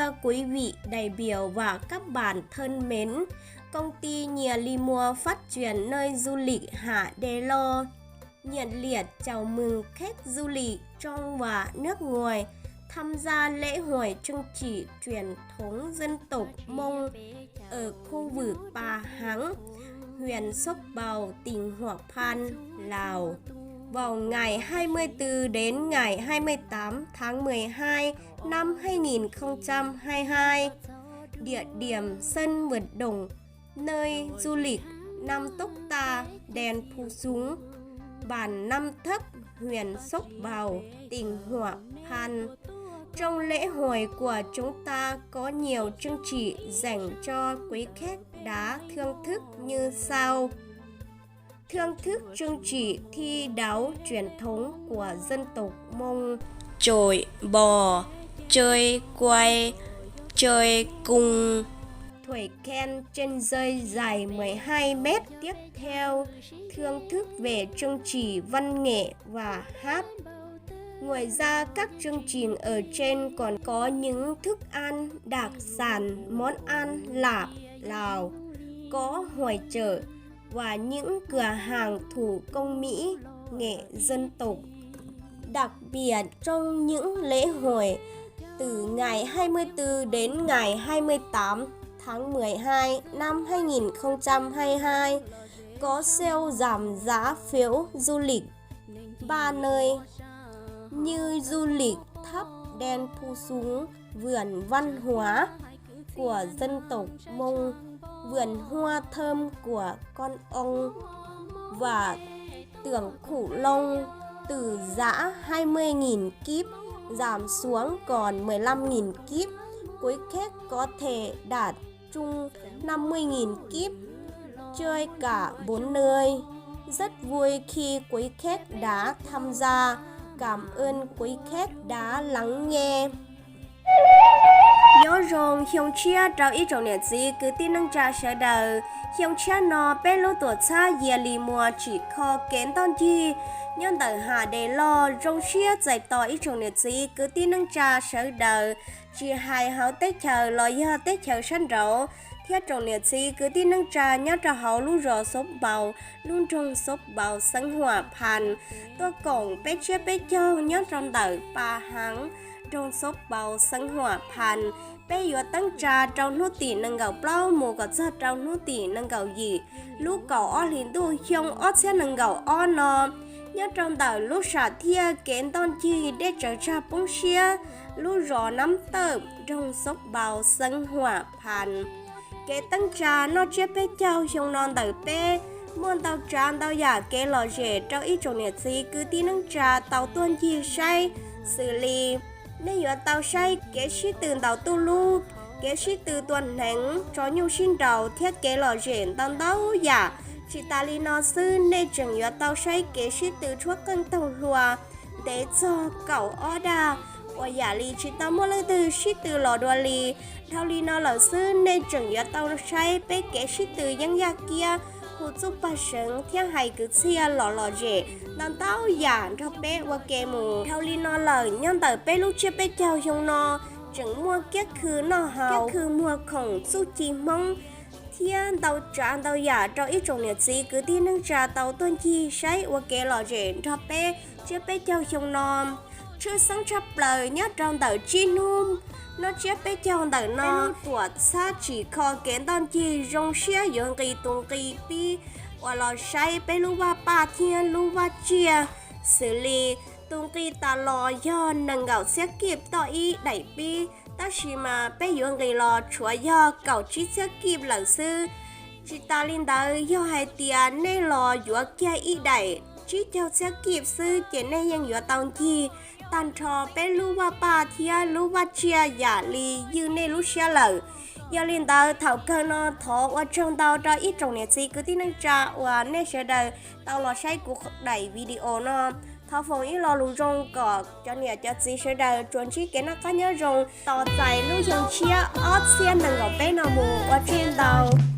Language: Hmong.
Thưa quý vị đại biểu và các bạn thân mến, công ty Nhịa Li Mua phát triển nơi du lịch Hạ Đề Lo nhiệt liệt chào mừng khách du lịch trong và nước ngoài tham gia lễ hội chứng chỉ truyền thống dân tộc Mông ở khu vực Pa Háng, huyện Sốc Bầu, tỉnh Hủa Phan, Lào, vào ngày hai mươi tư đến ngày hai mươi tám tháng mười hai năm hai nghìn không trăm hai mươi hai. Địa điểm sân vận động nơi du lịch Năm Tốc Ta, Đèn Phu Súng, bản Năm Thấp, huyện Sốc Bầu, tỉnh Hủa Phan. Trong lễ hội của chúng ta có nhiều chương trình dành cho quý khách đã thưởng thức như sau. Thưởng thức chương trình thi đấu truyền thống của dân tộc Mông, chọi bò, chơi quay, chơi cung, thổi kèn trên dây dài mười hai mét. Tiếp theo, thưởng thức về chương trình văn nghệ và hát. Ngoài ra, các chương trình ở trên còn có những thức ăn đặc sản, món ăn lạ Lào, có hội chợ và những cửa hàng thủ công mỹ nghệ dân tộc. Đặc biệt, trong những lễ hội từ ngày hai mươi tư đến ngày hai mươi tám tháng mười hai năm hai nghìn không trăm hai mươi hai, có sale giảm giá phiếu du lịch ba nơi như du lịch tháp đèn Phu Súng, vườn văn hóa của dân tộc Mông, vườn hoa thơm của con ông và tượng khủng long từ giá hai mươi nghìn kíp giảm xuống còn mười lăm nghìn kíp. Quý khách có thể đặt chung năm mươi nghìn kíp, chơi cả bốn nơi. Rất vui khi quý khách đã tham gia. Cảm ơn quý khách đã lắng nghe. Nyob zoo xyoo tshiab rau ib tsoom niam txiv kwv tij neej tsa sawv daws. Xyoo tshiab no peb lub tuam txhab Yia Li Muas tsim kho kev ntoj ncig nyob ntawm Has Des Loj zoo siab txais tos ib tsoom niam txiv kwv tij neej tsa sawv daws, tsis hais hauv teb chaws los yog teb chaws sab nraud, thiab tsoom niam txiv kwv tij neej tsa nyob rau hauv lub zos Xob Npaus, lub nroog Xob Npaus, xeev Huam Phas, tuaj koom peb tsiab peb caug nyob rau ntawm Pa Haav, nroog Xob Npaus, xeev Huam Phas. Peb yuav teeb tsa rau hnub tim nees nkaum plaub mus kom txog rau hnub tim nees nkaum yim lub kaum ob hlis ntuj xyoo ob txhiab nees nkaum ob no, nyob rau ntawm lub sam thiaj kev ntoj ncig deb tsawv tsag poob siab, lub zos Nab Tawj, nroog Xob Npaus, xeev Huam Phas. Kev teeb tsa noj tsiab peb caug xyoo no ntawm peb muaj ntau tsav ntau yam kev lom zem rau ib tsoom niam txiv kwv tij neej tsa tau tuaj ncig saib, xws li nej yuav tau saib kev sib tw ntaus tuj lub, kev sib tw tua hneev, tso nyuj sib nraus thiab kev lom zem ntau ntau yam. Tsis tas li no xwb, nej tseem yuav tau saib kev sib tw tshuab qeej taug hlua ntev txog kaum ob dag uas yam li tsis tau muaj leej twg sib tw los dua li. Dhau li no lawm xwb, nej tseem yuav tau saib peb kev sib tw yeeb yaj kiab, hu txuj pag seev thiab hais kwv txhiaj los lom zem ntau ntau yam nrog peb ua ke mus. Dhau li no lawm, nyob ntawm peb lub tsiab peb caug xyoo no tseem muaj kiab khw noj haus, kiab khw muag khoom, txuj ci Hmoob thiab ntau tsav ntau yam rau ib tsoom niam txiv kwv tij neej tsa tau tuaj ncig saib ua kev lom zem nrog peb tsiab peb caug xyoo no. Tshwj xeeb tshaj plaws nyob rau ntawm tsib hnub noj tsiab peb caug ntawm no, peb lub tuam txhab tsim kho kev ntoj ncig zoo siab yuav nqis tus nqi pib uas los saib peb lub vaj paj thiab lub vaj tsiaj, xws li tus nqi tas los yog nees nkaum txhiab kib toj ib daim pib, tab sis mas peb yuav nqis los tshuav yog kaum tsib txhiab kib lawm xwb. Tsis tas li ntawd, yog hais tias nej los yuav kiag ib daim tsib caug txhiab kib xwb ces nej yeej yuav tau ncig tag nrho peb lub vaj paj thiab lub vaj tsiaj yam li ywj nej lub siab lawm. Yog li ntawd, thaum kawg no thov ua tsaug ntau rau ib tsoom niam txiv kwv tij neej tsa uas nej sawv daws tau los saib kuv daim video no. Thov foom ib lo lus zoo kom cov niam cov txiv sawv daws tsuas ntsib kev noj qab nyob zoo tos txais lub xyoo tshiab ob txhiab nees nkaum peb no mus. Ua tsaug ntau.